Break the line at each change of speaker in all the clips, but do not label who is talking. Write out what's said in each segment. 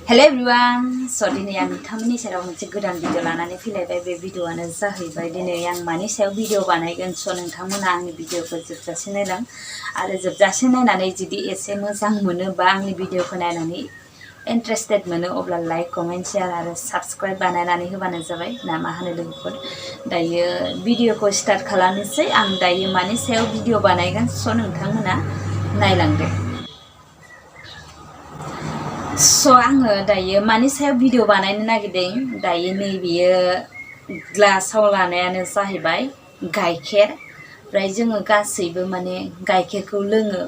Hello everyone. So दिनै आं नोंथांमोननि सेराव मोनसे गोदान भिडिअ लानानै फैलायबाय। बे भिडिअआनो जाहैबाय दिनै आं मानि सायाव भिडिअ बानायगोन। सो नोंथांमोना आंनि भिडिअखौ जोबजासिम नायलां आरो जोबजासिम नायनानै जुदि एसे मोजां मोनो बा आंनि भिडिअखौ नायनानै इन्टारेस्टेड मोनो अब्ला लाइक कमेन्ट शेयार आरो साबस्क्राइब बानायनानै होबानो जाबाय ना मा होनो लोगोफोर। दायो भिडिअखौ स्टार्ट खालामनोसै। आं दायो मानि सायाव भिडिअ बानायगोन। सो नोंथांमोना नायलांदो। सो आङो दायो मानि सायाव भिडिअ बानायनो नागिरदों। दायो नैबेयो ग्लासाव लानायानो जाहैबाय गाइखेर। ओमफ्राय जोङो गासैबो माने गाइखेरखौ लोङो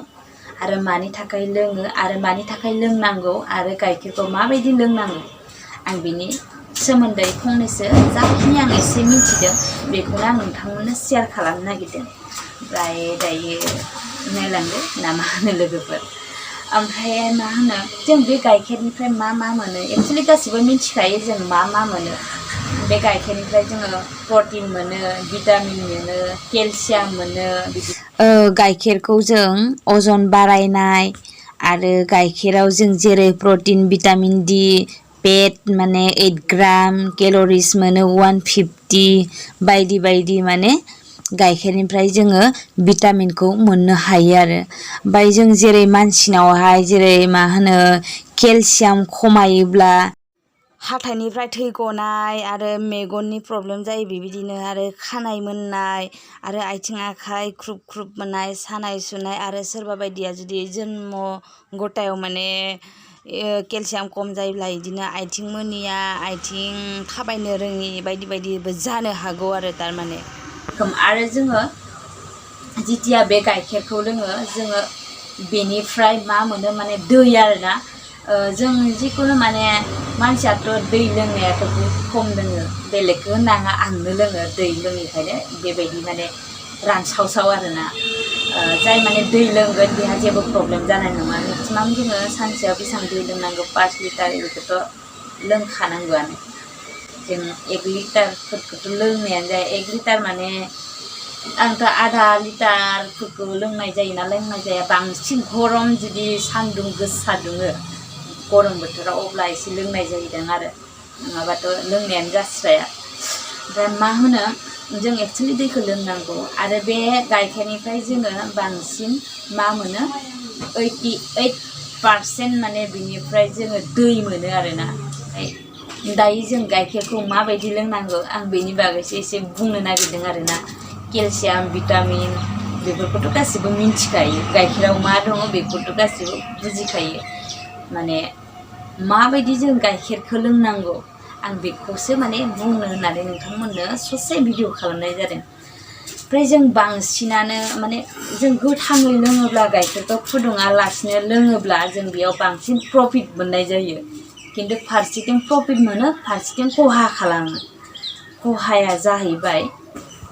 आरो मानि थाखाय लोङो आरो मानि थाखाय लोंनांगौ आरो गाइखेरखौ माबायदि लोंनांगौ आं बिनि सोमोन्दै फंनैसो जाखिनि आं एसे मिथिदों बेखौनो आं नोंथांमोननो शेयार खालामनो नागिरदों। ओमफ्राय दायो नायलांदो ना मा होनो लोगोफोर। ओमफ्राय मा होनो जों बे गाइखेरनिफ्राय मा मोनो एक्चुअली गासिबो मिथिखायो जों मा मोनो। बे गाइखेरनिफ्राय जोङो प्रटिन मोनो, भिटामिन मोनो, केलसियाम मोनो। गाइखेरखौ जों अजन बारायनाय आरो गाइखेराव जों जेरै प्रटिन, भिटामिन डि, फेट माने 8 ग्राम, केल'रिस मोनो 150 बायदि बायदि माने गाइखेरनिफ्राय जोङो भिटामिनखौ मोननो हायो आरो। ओमफ्राय जों जेरै मानसिनावहाय जेरै मा होनो केलसियाम खमायोब्ला हाथाइनिफ्राय थै गनाय आरो मेगननि प्रब्लेम जायो बेबायदिनो आरो खानाय मोननाय आरो आथिं आखाइ ख्रुब ख्रुब मोननाय, सानाय सुनाय आरो सोरबा बायदिया जुदि जन्म गथायाव माने केलसियाम खम जायोब्ला बिदिनो आथिं मोनिया, आथिं थाबायनो रोङि बायदि बायदिबो जानो हागौ आरो थारमाने। आरो जोङो जिथिया बे गाइखेरखौ लोङो जोङो बेनिफ्राय मा मोनो माने दै आरोना। जों जिखुनु माने मानसियाथ' दै लोंनायाथ' बहुद खम लोङो। बेलेगखौ होननाङा आंनो लोङो दै लोङैखायनो बेबायदि माने रानसावसाव आरोना। जाय माने दै लोंगोन बेहा जेबो प्रब्लेम जानाय नङा। मेक्सिमाम जोङो सानसेयाव बेसेबां दै लोंनांगौ 5 लिटार बेखौथ' लोंखानांगौआनो। जों 1 लिटारफोरखौथ' लोंनायानो जाया। 1 लिटार माने आंथ' आधा लिटारफोरखौ लोंनाय जायो ना लोंनाय जाया बांसिन गरम जुदि सान्दुं गोसा दुङो गरम बोथोराव अब्ला एसे लोंनाय जाहैदों आरो नङाबाथ' लोंनायानो जास्राया। ओमफ्राय मा होनो जों एक्चुअलि दैखौ लोंनांगौ आरो बे गाइखेरनिफ्राय जोङो बांसिन मा मोनो 88% माने बिनिफ्राय जोङो दै मोनो आरोना। दायो जों गाइखेरखौ माबायदि लोंनांगौ आं बेनि बागैसो एसे बुंनो नागिरदों आरोना। केलसियाम, भिटामिन बेफोरखौथ' गासिबो मिथिखायो। गाइखेराव मा दङ बेखौथ' गासिबो बुजिखायो। माने माबायदि जों गाइखेरखौ लोंनांगौ आं बेखौसो माने बुंनो होननानै नोंथांमोननो ससे भिडिअ खालामनाय जादों। ओमफ्राय जों बांसिनानो माने जों गोथाङै लोङोब्ला गाइखेरखौ फुदुङालासिनो लोङोब्ला जों बेयाव बांसिन प्रफिट मोननाय जायो। खिन्थु फारसेथिं प्रफिट मोनो फारसेथिं खहा खालामो। खहाया जाहैबाय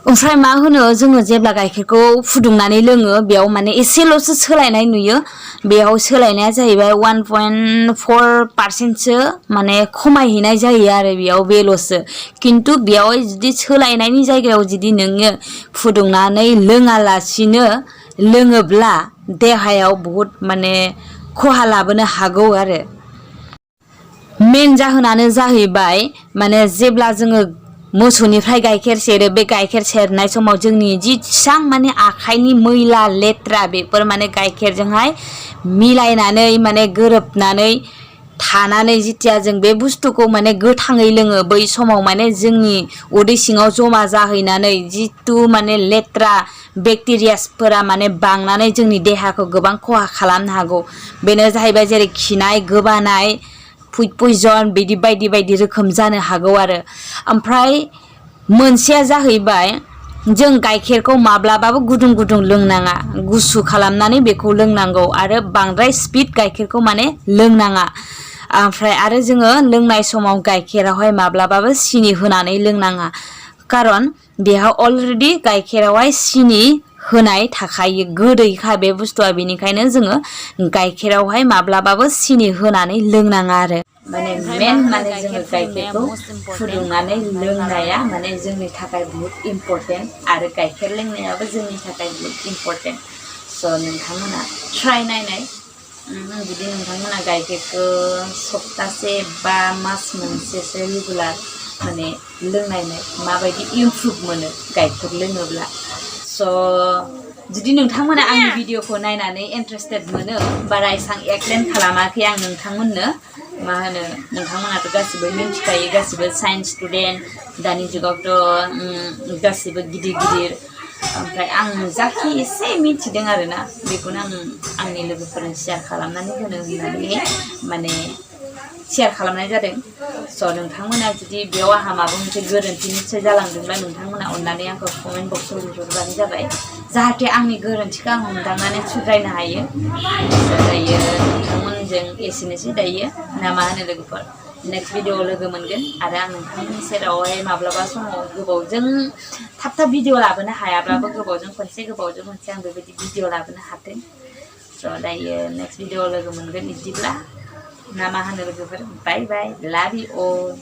ओमफ्राय मा होनो जोङो जेब्ला गाइखेरखौ फुदुंनानै लोङो बेयाव माने एसेल'सो सोलायनाय नुयो। बेयाव सोलायनाया जाहैबाय 1.4%सो माने खमायहैनाय जायो आरो बेयाव बेल'सो। खिन्थु बेयाव जुदि सोलायनायनि जायगायाव जुदि नोङो फुदुंनानै लोङालासिनो लोङोब्ला देहायाव बहुद माने खहा लाबोनो हागौ आरो। मेन जाहोनानो जाहैबाय माने जेब्ला जोङो मोसौनिफ्राय गाइखेर सेरो बे गाइखेर सेरनाय समाव जोंनि जेसां माने आखाइनि मैला लेथ्रा बेफोर माने गाइखेरजोंहाय मिलायनानै माने गोरोबनानै थानानै जिथिया जों बे बुस्थुखौ माने गोथाङै लोङो बै समाव माने जोंनि उदै सिङाव जमा जाहैनानै जितु माने लेथ्रा बेक्टेरियासफोरा माने बांनानै जोंनि देहाखौ गोबां खहा खालामनो हागौ। बेनो जाहैबाय जेरै खिनाय, गोबानाय, फुड पयजन बिदि बायदि बायदि रोखोम जानो हागौ आरो। ओमफ्राय मोनसेया जाहैबाय जों गाइखेरखौ माब्लाबाबो गुदुं गुदुं लोंनाङा। गुसु खालामनानै बेखौ लोंनांगौ आरो बांद्राय स्पिड गाइखेरखौ माने लोंनाङा। ओमफ्राय आरो जोङो लोंनाय समाव गाइखेरावहाय माब्लाबाबो सिनि होनानै लोंनाङा। खारन बेहा अलरेडि गाइखेरावहाय सिनि होनाय थाखायो, गोदैखा बे बुस्थुआ। बेनिखायनो जोङो गाइखेरावहाय माब्लाबाबो सिनि होनानै लोंनाङा आरो। माने मेन माने जोङो गाइखेरखौ फुदुंनानै लोंनाया माने जोंनि थाखाय बहुत इम्परटेन्ट आरो गाइखेर लोंनायाबो जोंनि थाखाय बहुत इम्परटेन्ट। स' नोंथांमोना ट्राइ नायनाय जुदि नोंथांमोना गाइखेरखौ सप्तासे बा मास मोनसेसो रेगुलार माने लोंनायनाय माबायदि इमप्रुभ मोनो गाइखेर लोङोब्ला स' जुदि नोंथांमोना आंनि भिडिअखौ नायनानै इन्टारेस्टेड मोनो बारा एसां एक्सप्लेन खालामाखै आं नोंथांमोननो मा होनो नोंथांमोनाथ' गासिबो मिन्थिखायो गासिबो साइन्स स्टुडेन्ट दानि जुगावथ' गासिबो गिदिर गिदिर ओमफ्राय आं जाखि एसे मिथिदों आरोना बेखौनो आं आंनि लोगोफोरनो शेयार खालामनानै होनो होननानै माने शेयार खालामनाय जादों स' नोंथांमोना जुदि बेयाव आंहा माबा मोनसे गोरोन्थि निस्सय जालांदोंब्ला नोंथांमोना अननानै आंखौ कमेन्ट बक्सआव लिरहरबानो जाबाय जाहाथे आंनि गोरोन्थिखौ आं हमदांनानै सुद्रायनो हायो दायो नोंथांमोनजों एसेनोसै दायो ना मा होनो लोगोफोर नेक्स्ट भिडिअआव लोगो मोनगोन आरो आं नोंथांमोननि सेरावहाय माब्लाबा समाव गोबावजों थाब थाब भिडिअ लाबोनो हायाब्लाबो गोबावजों खनसे आं बेबायदि भिडिअ लाबोनो हाथों स' दायो नेक्स्ट भिडिअआव लोगो मोनगोन बिदिब्ला ना मा होनो लोगोफोर बाय बाय लाभ इउ अल